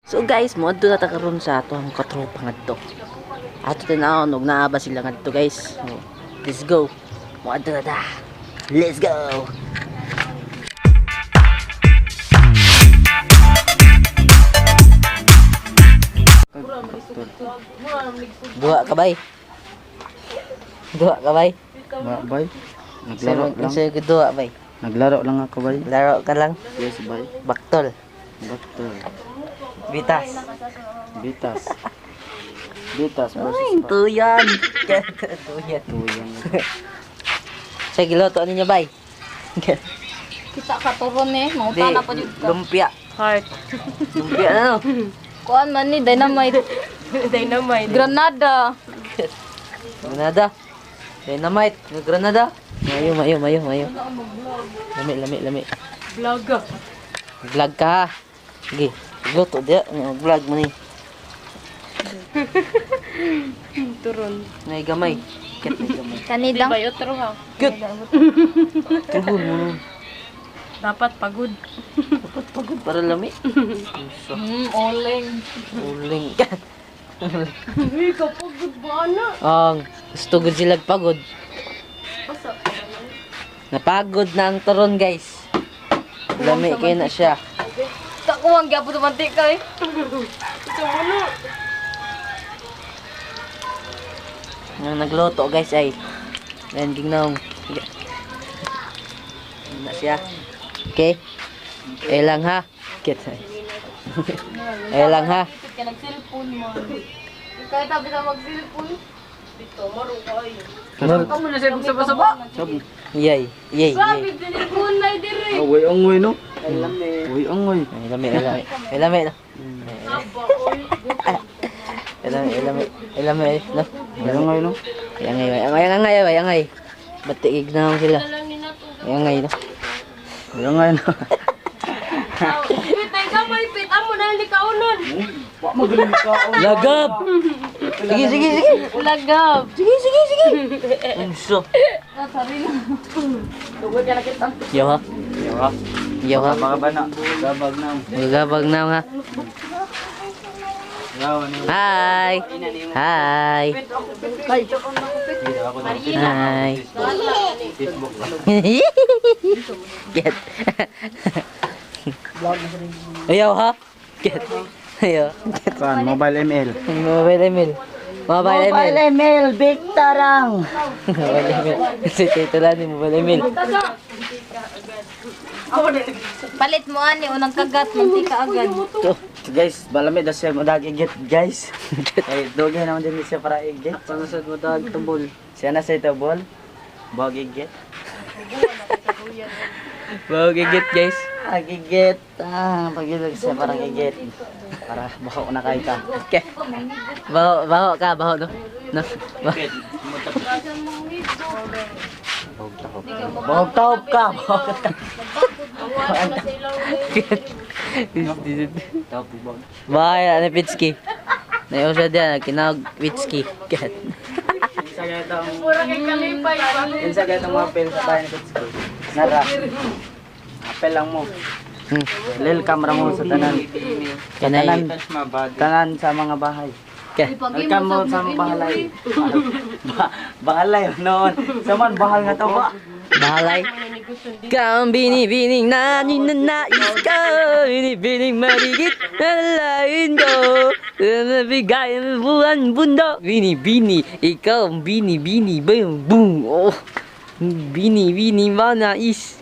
So guys, moadto na ta karon sa ato ang katropa ngadto. Ato tan-awon og naa ba sila ngadto, guys. So, let's go. Moadto na ta. Let's go. Duha ka bay. Duha ka bay. Ba, bay. Naglaro lang. Sa'yo duha bay. Naglaro lang ako, bay. Laro ka lang. Yes, bay. Baktol. Baktol. Bitas. Bitas. Bitas Ay, versus tuyan. Tuyan. Tuyang. Sige, luto ninyo, bay. Kita ka turon eh, Di, mangutana pa jud ka. lumpia. Heart. Lumpia na, no? Kuan man ni dynamite, Dynamite. Granada. Granada. Dynamite. Granada. Mayo, mayo, mayo, mayo. Lami, lami, lami. Vlog. Vlog ka, ha. Sige, luto diya. Vlog mo ni. Turon. May gamay. Ket may gamay. Kani lang. Di ba otro ha? Good. Tuhon mo. No. Dapat pagod. Dapat pagod para lami. Oleng. Uling. Uy, kapagod ba na? Ang gusto gud sila pagod. Napagod na ang turon, guys. Lami kayo na siya. Ta kuwang gyapon dumanti kay. Ang nagluto, guys, ay ayan gignaong. Na siya. Okay. Eh lang ha. Get. Eh lang ha. Kay nag-cellphone mo. Kaya tabi na mag-cellphone. Dito, maro kayo. Maro. Kamu na siya magsaba-saba. Sabi. Yay, yay, Grabe yay. cellphone na dire. Ah, way angoy, no? Way angoy. Ay, lami, ay, lami. Ay, lami no. Ay, lami, ay, lami. Ay, lami, ay, no. Way angoy, no? Ay, angay, ay, angay, angay, ay, angay. Ba't gignaong sila? Ay, angay, no. Way angoy, no? Wait, ay gamay, pit. Amo na hindi kaunon. Wa magaling ka. Lagab! Sige, sige, sige. Lagab. Sige, sige, sige. Unso. Yo ha? Yo ha. Yo ha? Baka ba na? Gabag na. Magagabag na ha. Yaw, ano? Hi! Hi! Hi! Facebook ba? Get. Ayaw ha? Get. Ayaw. Saan? Mobile ML. Mobile ML. Mobile ML. ML, big tarang. Mobile ML. Kasi tito lang ni Mobile ML. Palit mo ani unang kagat mantika agad. To. So guys, balami daw siya mo igit, guys. Ay, dugay naman din siya para igit. Pangasad mo dahil tumbol. Siya na sa itabol. Bog igit. Wow, gigit, guys. Ah, gigit. Ah, pagilog siya parang gigit. Para baka na kay ka. Okay. Baho, baho ka, baho no. No. Baho. Bog taob ka. Bog taob. Bye, ano Pitski. Nayo siya diyan, kinawag Pitski. Get. Kinsa gatong Mura kay kalipay pa. Kinsa gatong mga apel sa bahay ni Kutsko. Nara. Apel lang mo. Welcome ra mo sa tanan. Kanay. Tanan, tanan sa mga bahay. Ke. Welcome mo sa mga bahalay. Bahalay noon. Sa man bahal nga to ba? Bahalay. Kang binibining naninanais ko, binibining marigit na lalain ko, nabigay ang buwan bundo. Bini-bini, ikaw ang bini-bini, boom, boom, oh. Bini-bini manais.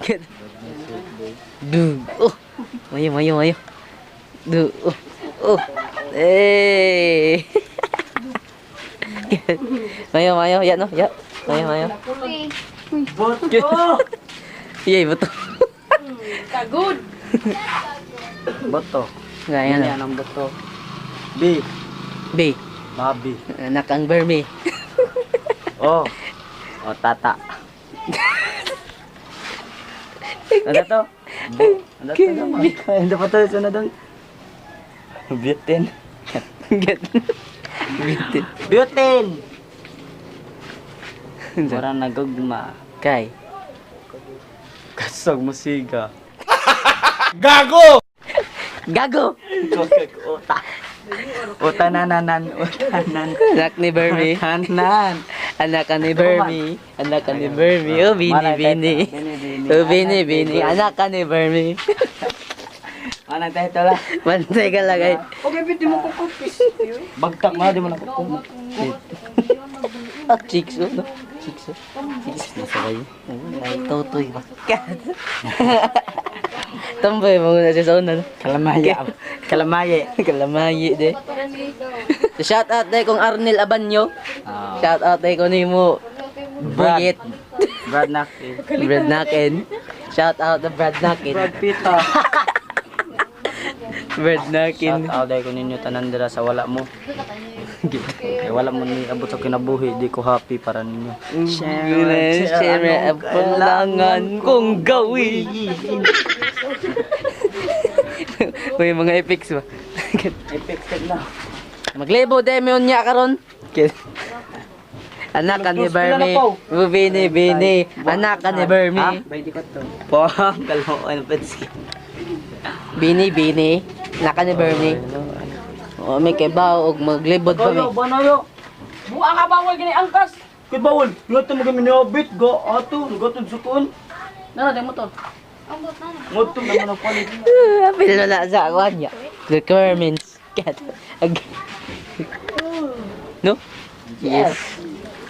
Du, oh. Mayo, mayo, mayo. Du, oh, oh. Eh. Mayo, mayo, yan no, ya. Mayo, mayo. Boto. Yay, buto. Kagod. Boto. Gaya na. Yan ang boto. B. B. Babi. Anak ang Burme. Oh. O tata. Ano to? Ano to naman? Ano pa to? Sunod doon. Butin. Get. Bitin. Butin! Mura nagugma. Kay. Kasag musiga. Gago. Uta. Utananan, utanan. Anak ni Bermi. Utanan. Anak ka ni Bermi. Anak ka ni Bermi. Oh, bini, bini. Oh, bini, bini. Anak ka ni Bermi. Anong title lah? Mantay ka lang ay. Okay, pwede mo kukupis. Bagtak mo, di mo na kukup. Ah, chicks oh. No? Chicks oh. Chicks. Nasa kayo. Ay, totoy ba? Tambay mo na siya sa una. No? Kalamaya. Kalamaye. Kalamayi de. So, shout out de kong Arnel Abanyo. Ah. Shout out de ko nimo Buyit. Brad Naki. Brad Nakin. Shout out to Brad Nakin. Brad Pitt. ah. Brad Nakin. Shout out dahil ko ninyo tanan dira sa wala mo. Kay wala mo ni abot sa kinabuhi, di ko happy para ninyo. Siyempre, siyempre, ang kailangan kong gawin. May mga epics ba? Epic na. Maglibo demi unya karon. Anak ka ni Bermi. Bini bini. Anak ka ni Bermi. 24. Po, kaloan petski. Bini bini. Anak ka ni Bermi. O may kebaw og maglibod pa mi. Banayo. Buang ka bawal gini angkas. Kay bawal, luto mo gami niabit go ato, gatod sukon. Nara, dahil mo to. Ngadto naman ang palit. Apil na na sa ako niya. Requirements. Kat. No? Yes.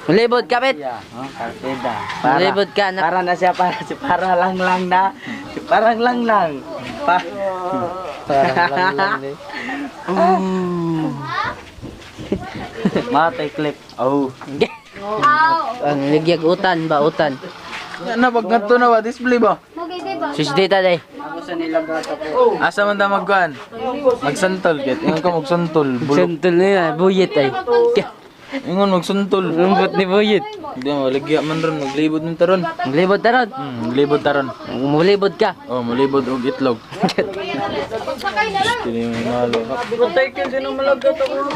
Maglibod kapit. Yeah, oh, karpeda. Maglibod ka anak. Para na siya para si para lang lang na. Si parang lang lang. Pa. Parang lang lang eh. Matay clip. Oh. Ang ligyag utan ba utan. Na pag ngadto na ba display ba? Sus data day. Asa man ta magkuan? Magsantol kit. Ingon ka magsantol. Bulok. Santol niya, buyit ay. Ingon magsantol. Lambot ni buyit. Hindi mo lagya man ron maglibod man taron. Maglibod taron. Maglibod taron. Mulibod ka. Oh, mulibod og itlog. Dili mo malo.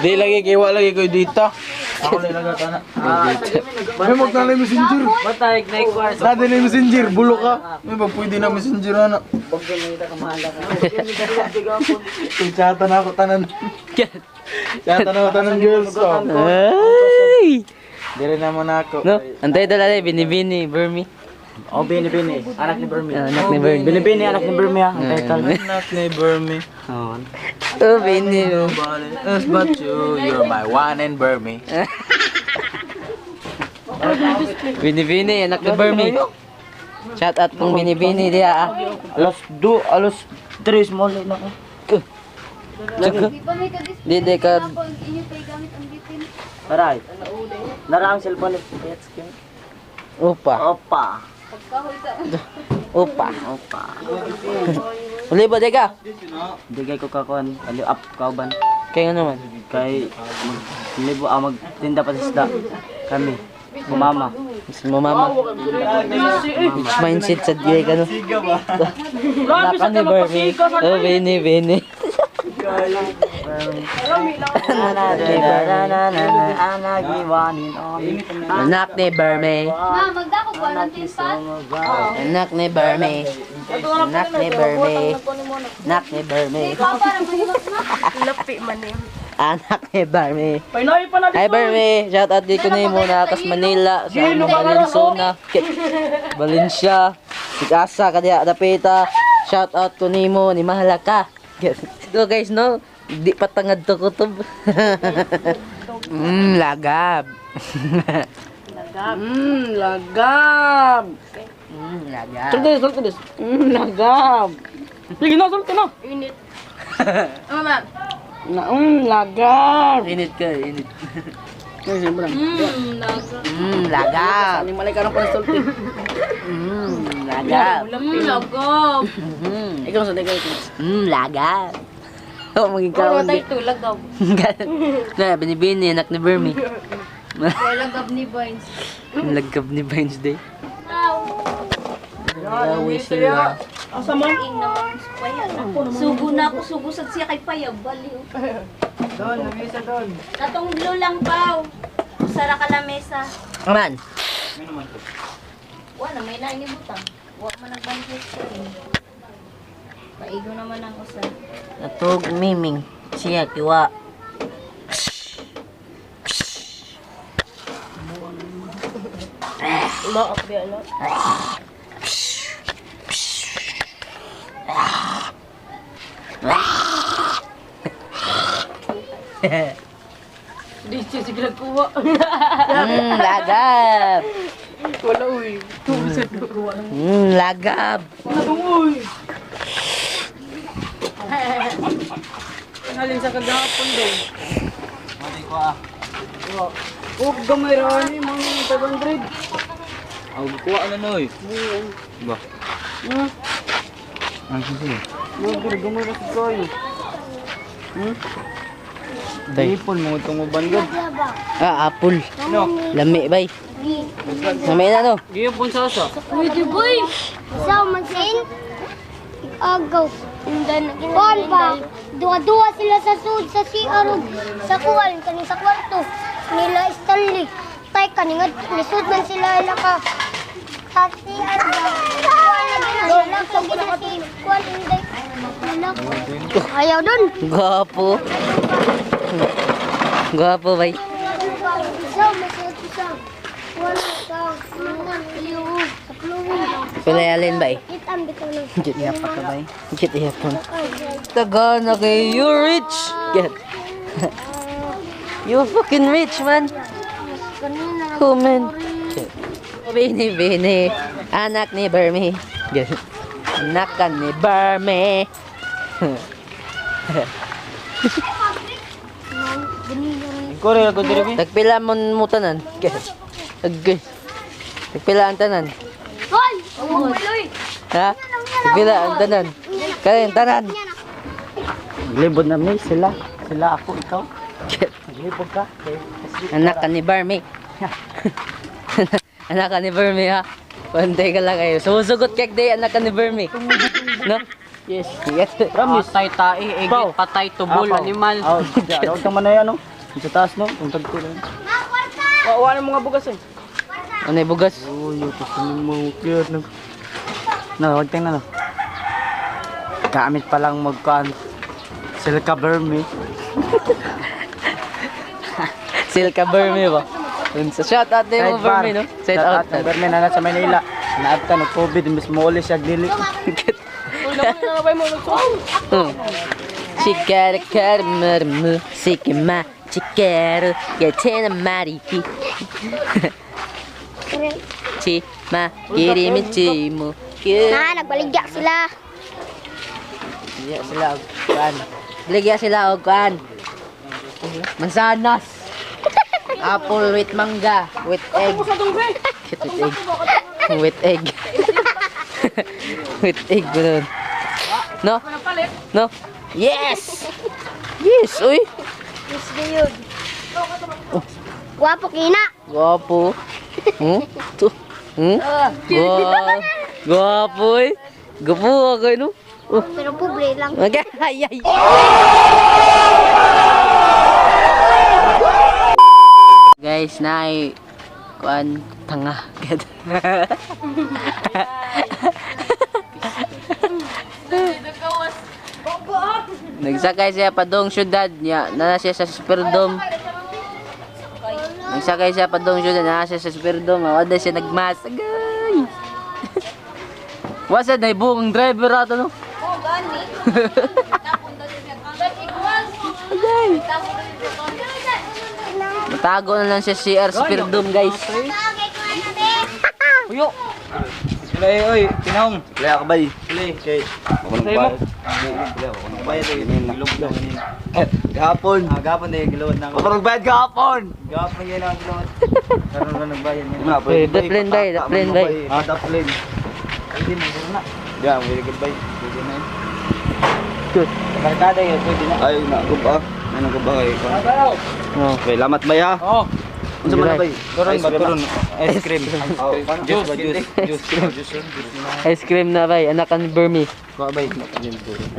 Di lagi kay wa lagi koy dita. Ako lang lagat ana. May magtalay messenger. Batay na ikwas. Dati na messenger, bulo ka. May pag pwede na messenger ana. Chata na ako tanan. Chata na ako tanan girls ko. Ay! Dire naman ako. No, antay dala day bini-bini, Burmi. Oh, bini bini. Anak ni Bermi. Ah, anak ni Bermi. Bini bini anak ni Bermi ah. Ang title. Anak ni Burmi. Oh. Oh, bini. Oh. Nobody else but you. You're my one and Burmi. Bini-bini, anak ni Burmi. Shout out kong bini-bini diya ah. Alas 2, alas 3 mo na ako. Di di ka Aray. Nara ang cellphone ni Petsky. upa. Opa. Upa. Opa. Mulibod day ka. Hindi kay ko kakuan, ali up kauban. Kaya nga naman. Kay mag libo ah, magtinda pa sa isda. Kami. Kumama. Gusto mo mama. Which mindset sa diya ka no? Anak ka ni Burmi. Oh, bini bini. Anak ni Wanin Anak ni Burmi. Ma, magdako quarantine pass. Anak ni Burmi. Anak ni Burmi. Anak ni Burmi. Papa, ra mahilot na. Anak ni Burmi. Hi Burmi! Shout out dito ni muna kas Manila, sa ano, Valenzuela, Valencia, Sigasa, kadiya dapita. Shout out ko nimo ni Mahalaka. So guys no, di patangad to kutob. Lagab. Lagab. Lagab. Sulti, sulti, sulti. Lagab. Sige na, sulti na. Init. Ano na? Na, lagab. Init ka, init. Lagab. Lagab. Ano malay ka ng sulti. Lagab. Lagab. Ikaw sulti, ikaw. Lagab. Oh, maging kaon. Tayo to, lagab. Na, binibini, anak ni Burmi. Lagab ni Vines. Lagab ni Vines Day. Tao. Gawi sila. Sugo na ako, sugo sa siya kay Payab, baliw. Don, lumisa don. Katong blue lang, Pao. Usara ka la mesa. Aman. Wala, may lain ni butang. Wa man nagbalik sa. Paigo naman ang usa. Natug miming. Siya kiwa. Di siya sige nagkuha. Lagab. Wala uy. Lagab. Uy. Halin sa kagahapon daw. Mali ko ah. Oh, gamay ra ni mga 500. Aw, kuha na noy. Ba. Ang sige. Mga gamay ra sa kayo. Day. Ipon mo itong uban gud. Ah, apple. Lami bay. Lami na no. Giyapon sa usa. Pwede boy. Sa mansin, agaw. Kuan pa, duwa-duwa sila sa sud, sa CR, ug sa kuan, kaning sa kwarto. Nila Stanley. Tay, kaning lisod man sila ila ka. Sa CR ba, kuan na gina, lalak, sa gina si kuan, inday. Lalak. Ayaw dun. Gwapo. Gwapo bay. Sa, masarap sa. Kuan, sa, kuan, iyo, sa pluwing. Pila alin bay. Kitan, bitaw ng. Cute iya pa ka bay. Cute iya pa. Taga na kay you rich. Get. You fucking rich man. Kanina, Cool man. Bini bini. Anak ni Berme. Get. Anak ka ni Berme. Kore ko diri bi. Tagpila mon mo tanan. Get. Agay. Tagpila ang tanan. Hoy! Ha? Tagpila ang tanan. Kanin tanan. Libod na mi sila. Sila ako ikaw. Get. Libod ka. Anak ka ni Barme. Anak ka ni Berme ha. Pantay ka lang kayo. Sumusugot kek day anak ka ni Berme. No? Yes. Yes. Promise. Patay tae, igit, patay tubol, animal. Oh, diyan ka man na yan no. Sa taas no, kung tagto lang. Wa na mga bugas eh. Ano yung bugas? Uy, gusto mo cute no. No, wag tingnan no. Gamit pa lang magkuan. Sila ka Berme. Silka Berme ba? Unsa shout out din mo Berme no? Shout out. Ng Berme na nasa Manila. Naabta ng COVID imbes mo uli siya dili. Uy, naman na bay mo nagsuot. Chicaru karu sikima chikaru yatena mariki. Chima kirimi chimu. Na, nagbaligya sila. Baligya sila og kuan. Baligya sila og kuan. Mansanas. Apple with mangga, with egg. With egg. With egg. With egg ganun. No? No? Yes! Yes, uy. Yes, gayud. Gwapo kina. Gwapo. Tu. Gwapo. Gwapo, eh. Gwapo ako, no? Oh. Pero pobre lang. Ay, ay. Guys, naay kuan tanga. Nagsakay siya padong syudad niya, nana siya sa Superdome. Nagsakay siya padong syudad, nana siya sa Superdome. Wala siya nagmas. Agay. Wasa na ibong driver ato no. Oh, gani. Agay. Matago na lang siya CR Superdome, guys. Uyo. Kulay oy, tinong. Kulay ako bay. Kulay kay. Ako nang bayad. Ako nang bayad eh. Gilog na. Gahapon. Ah, gahapon eh gilod na. Ako nang bayad gahapon. Gahapon yan ang gilod. Karon na nagbayad niya. Eh, the plane bay, the plane bay. Ah, the plane. Hindi mo na. Diyan, very good bay. Pwede na yun. Good. Barkada yun, pwede na. Ay, na ko ba? Ano ko ba kay? Oh. Okay, lamat bay ha. Oh. Unsa man na bay? Turon ba, turon? Ice cream. Juice ba juice? Juice. Juice. Ice cream na bay, anak ni Berme. Kuha bay.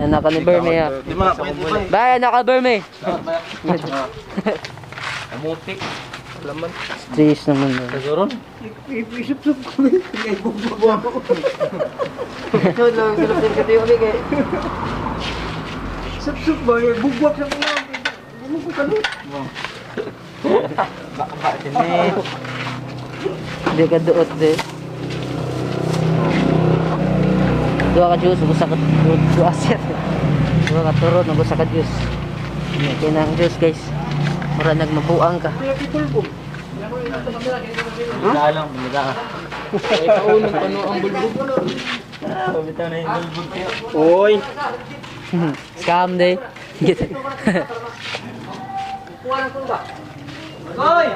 Anak ni Berme ha. Di mo na pwede bay. Bay, anak ka Berme. Amutik. Laman. Stress naman. No? Kasoron? Isup-sup ko. Kay bubuwa ko. So, lang sulap din ka tayo kay. Sup-sup ba? Bugwak sa mga. Ano ko kalot? Ba sini. Hindi ka duot de. Duha ka juice, usa ka duha sir. Duha ka turod, usa ka juice. Hindi kay nang juice guys. Mura nagmabuang ka. Wala lang, wala ka. Ay, kaunong pa no ang bulbog. Bitaw na yung bulbog kayo. Oy. Scam de. Oy!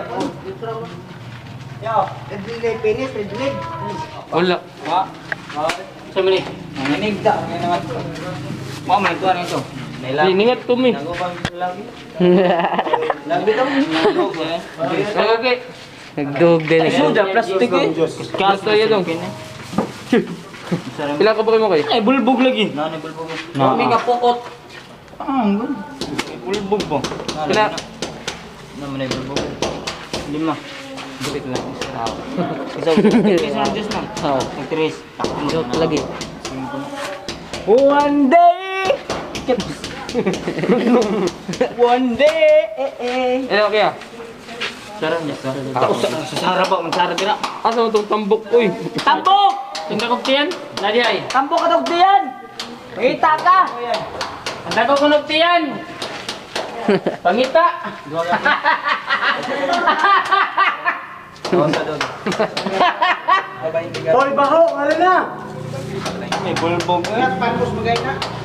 Yo, red penis, red leg. Wala. Wa. Sa mani. Nanginig ta, ang naman. Mo man ito ano ito. Ningat to mi. Lagi to. Okay. Nagdug din. Suda plastic eh. Basta yan dong. Pila ka ba kayo mo kay? Ay bulbog lagi. Na bulbog. Kami ka pukot. Ah, ang good. Bulbog po. Pila. Na man ay bulbog. Lima. Dupit lang. Isa. Isa ng Diyos lang. Oo. Nagtres. Joke lagi. One day. One day. Eh, eh. Eh okay ah. Sara niya sa. Sa Sara ba man Sara dira. Asa mo tong tambok oy? Tambok! Tinda kog tiyan. Nadi ay. Tambok ka dog diyan. Pangita ka. Ang dako ko nog tiyan. Pangita. Hoy, baho, ano na? May bulbog.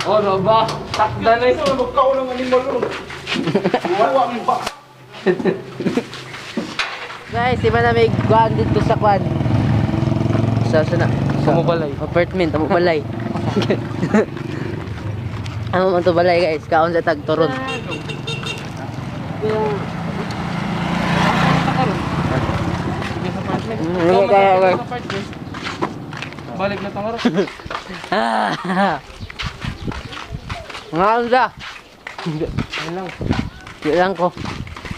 Oh, no ba? Takda na eh. Guys, di ba na may kwan dito sa kwan? Sa na? Sa Amubalay. Apartment, Amubalay. Amo man to balay guys, kaon sa tagturon. Mm, Balik na tangaro. Ah. Nga sa. Di lang ko.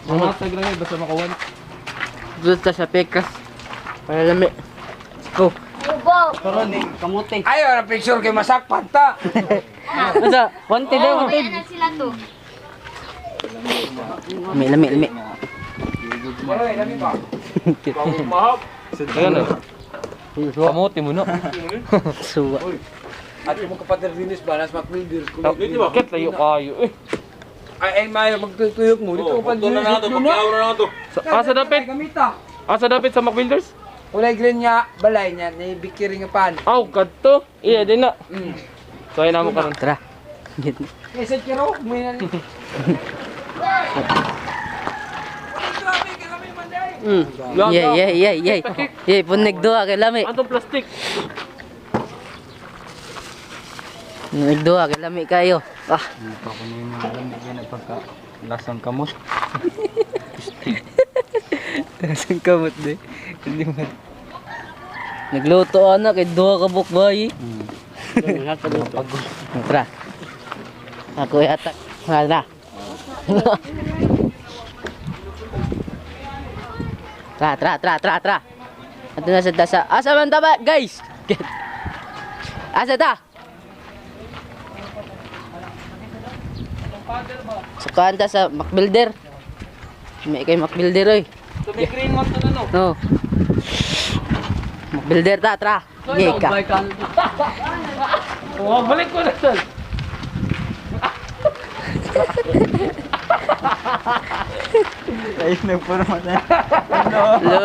Mga tag lang eh, basta makawan. Dito sa Pekas. Para lami. Let's go. Bubok. Kamote. Ayaw na picture kay masakpan ta. Asa, wanted daw. Kaya na sila to. Lami, lami, lami. Ayan eh. Kamote mo no. Suwa. At mo kapatid dinis ba nas makbuilder ko. Ket layo kayo eh. Ay ay mayo magtutuyok mo dito pa na nato na to. Asa dapit? Asa dapit sa McBuilders? Kulay green nga balay niya ni bikiri nga pan. Aw, kadto. Iya din na. So ay namo karon. Tara. Kaysa kiro mo yan. Mm. Yeah, yeah, yeah, yeah. Yeah, punig duha kay lami. Antong plastic. Punig duha kay lami kayo. Ah, Hindi pa ko na yung mga lamig yan pagka lasang kamot. Tasang kamot de. Hindi man. Nagluto ana kay duha ka bukbay. Tara. Ako yata. Wala. Tara, tara, tara, tara, tara. Ato na sa tasa. Asa man ta ba, guys? Asa ta? Sukaan ta sa McBuilder. May kay McBuilder oy. So may green one to na no. No. McBuilder ta, tara. Gay ka. Oh, balik ko na sir. Ay, nagpurma na. Lo.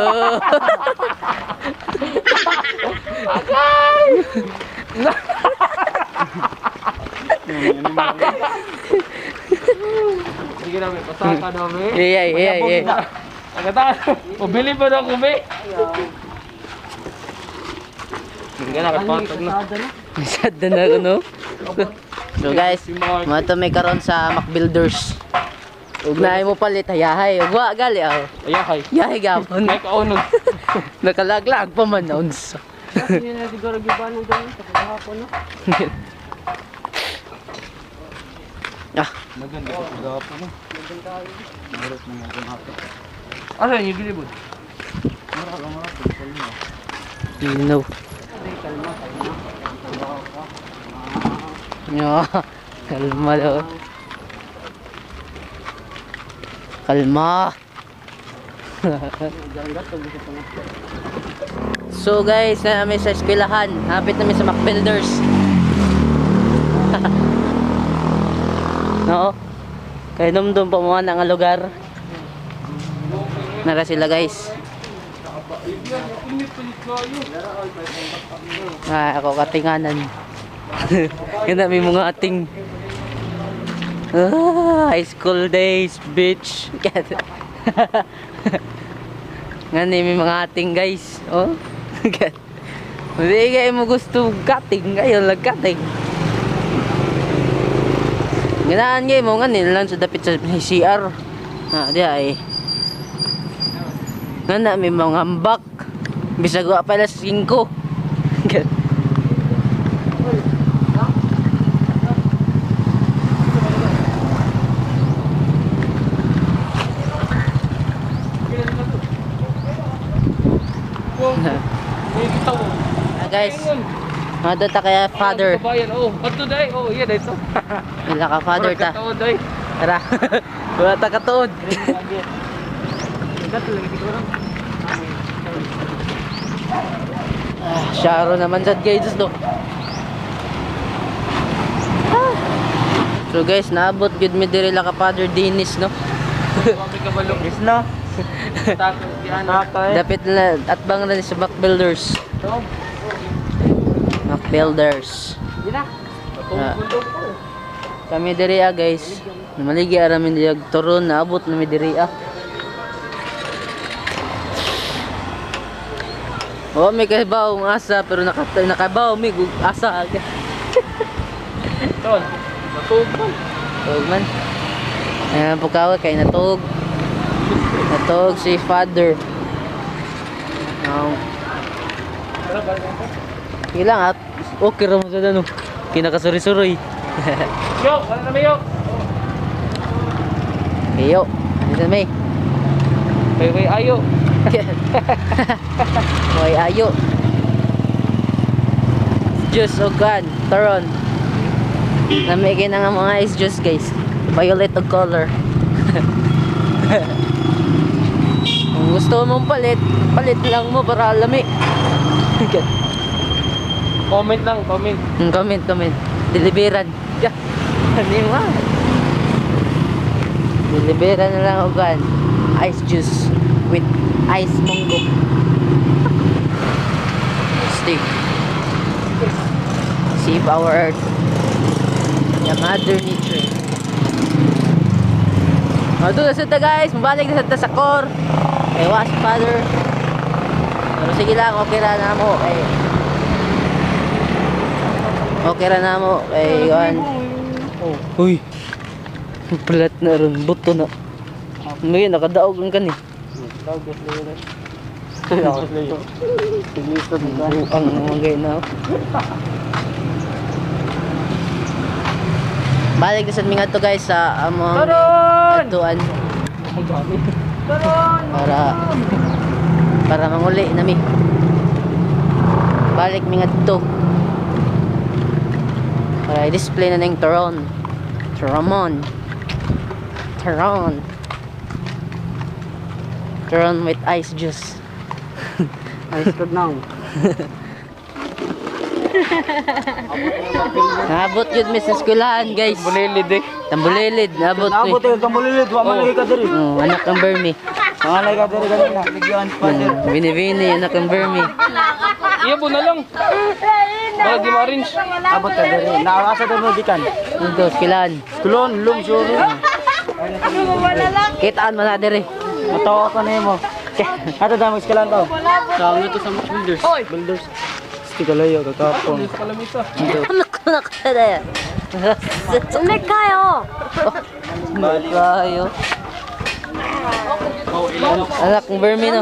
Sige na, may pasaka na may. Yeah, yeah, yeah. Agata, pabili pa na ako may. Sige na, kapatag na. Sad na ako, no? So guys, mga to may karon sa McBuilders. Ug naay mo palit hayahay. Ug wa gali aw. Ayahay. Yahay gapon. May kaunog. Nakalaglag pa man unsa. Hindi na siguro gibanon doon sa pagkahapon no. Ah, Maganda sa pagkapo no. Marot na nga kumapit. Asa yung gilibod? Linaw. Yo, kalma daw. Kalma. So guys, na kami sa eskwelahan. Hapit namin sa McBuilders. No? Kay dumdum pa mo na nga lugar. Nara sila guys. Ah, ako katinganan. Ganda may mga ating high school days, bitch. Ngani may mga ating guys. Oh. Hindi kayo mo gusto cutting, kayo lang cutting. Ganaan kayo mo ngani lang sa dapit sa CR. Ah, di ay. Ngana may mga ambak. Bisag wa pa alas 5. Guys, madto ta kaya father. Oh, adto dai. Oh, iya dai to. Ila ka father ta. Tara. Wala ta katuod. Ah, syaro naman sad guys do. Ah. So guys, naabot gud mi diri la ka Father Dennis no. Yes no. Dapit na atbang na sa McBuilders. McBuilders. Kami diri ah guys. Namaligi ara mi diri turon naabot na mi diri ah. Oh, may kabaw ang asa pero nakabaw mi asa. Tol, natug man. Tug man. Ayan po kawa kay natug. Natug si father. Sige lang at okay ra mo sa ano. Kinakasuri-suroy. Yo, wala na mayo. Ayo, ano na may? Kay ayo. Hoy ayo. Juice o gan, taron. Namigay na nga mga ice juice guys. Violet o color. Kung gusto mong palit, palit lang mo para lami. Comment lang, comment. Comment, comment. Deliveran. Yeah. Ano yung mga? Deliveran na lang o gan. Ice juice with ice munggo. Stick. Save our earth. The mother nature. O, doon na sa guys. Mabalik na sa core. Kay was father. Pero sige lang, okay ra na mo. Eh. Okay ra na mo. Eh, yun. Uy. Plat na ron. Buto na. Ngayon, nakadaog lang kani. Ang mga na. Balik na sa mga to guys sa among atuan. Para manguli nami. Balik mi ngadto. Para i-display na ning turon. Turamon. Turon. Turon with ice juice. Ice cube now. Naabot yun mi sa eskwelahan guys. Tambulilid eh. Tambulilid, naabot mi. Naabot yung tambulilid, wa man lagi ka diri. Oh, anak ng Burmi. Mga lagi ka diri kanina. Bigyan father. Bini-bini, anak ng Burmi. Iya po na lang. Baka di ma-arrange. Abot ka diri. Naasa doon mo gikan. Dito, eskwelahan. Kulon, lum sure. Kitaan mo na diri. Matawa ko na mo. Ato damo eskwelahan to. Sa ito sa McBuilders. Oy! Builders. Kalayo kakapon. Ano ko na kaya? Kayo. Kayo. Anak ng Burmi no.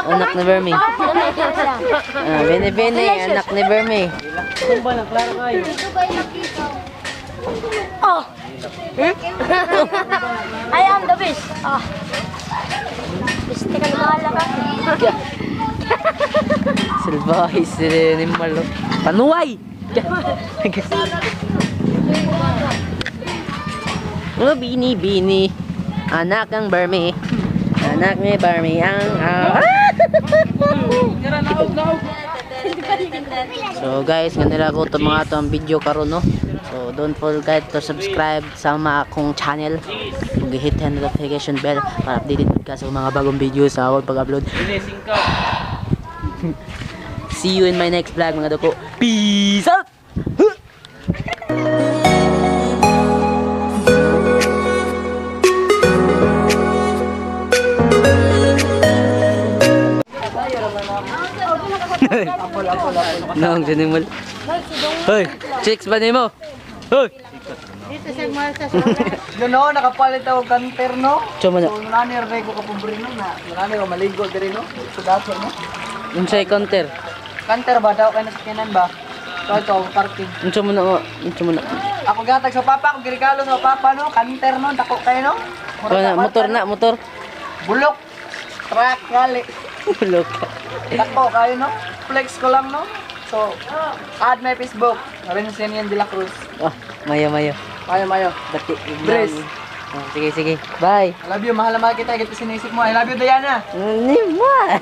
Anak ni Burmi. Ah, bini bini, anak ni Burmi. Oh. I am the best. Ah. Bahala ka. Silvahe si animal. Oh. Panuway! Oh, bini bini. Anak ang Burme. Anak ni Burme ang ah. So guys, ganila ko itong mga itong video karon, no. So don't forget to subscribe sa mga akong channel. Ug hit the notification bell para updated ka sa mga bagong video sa akong pag-upload. See you in my next vlog, mga duko. Peace out! Noong sinimul. Hoy, chicks ba nimo? Hoy! Dito sa mga sa No, nakapalit ako kanter, no? Chuma na. So, nani rin ko kapobre no na. Nani ko maligo diri no. Sa dato no. Unsay counter? Kanter ba daw kay nasakyanan ba? So, ito, parking. Unsa mo na? Unsa mo na? Ako gatag sa papa, ako girigalo sa papa no, kanter no, dako kayo no. Wala, motor na, motor. Bulok. Truck kali. Look. Dako kayo no. Flex ko lang no. So, add my Facebook. Renzen de la Cruz. Ah, mayo mayo. Mayo mayo. Bati. Brace. Ah, sige sige. Bye. I love you, mahal na mahal kita. Higit pa sinisip mo. I love you, Diana. Nima.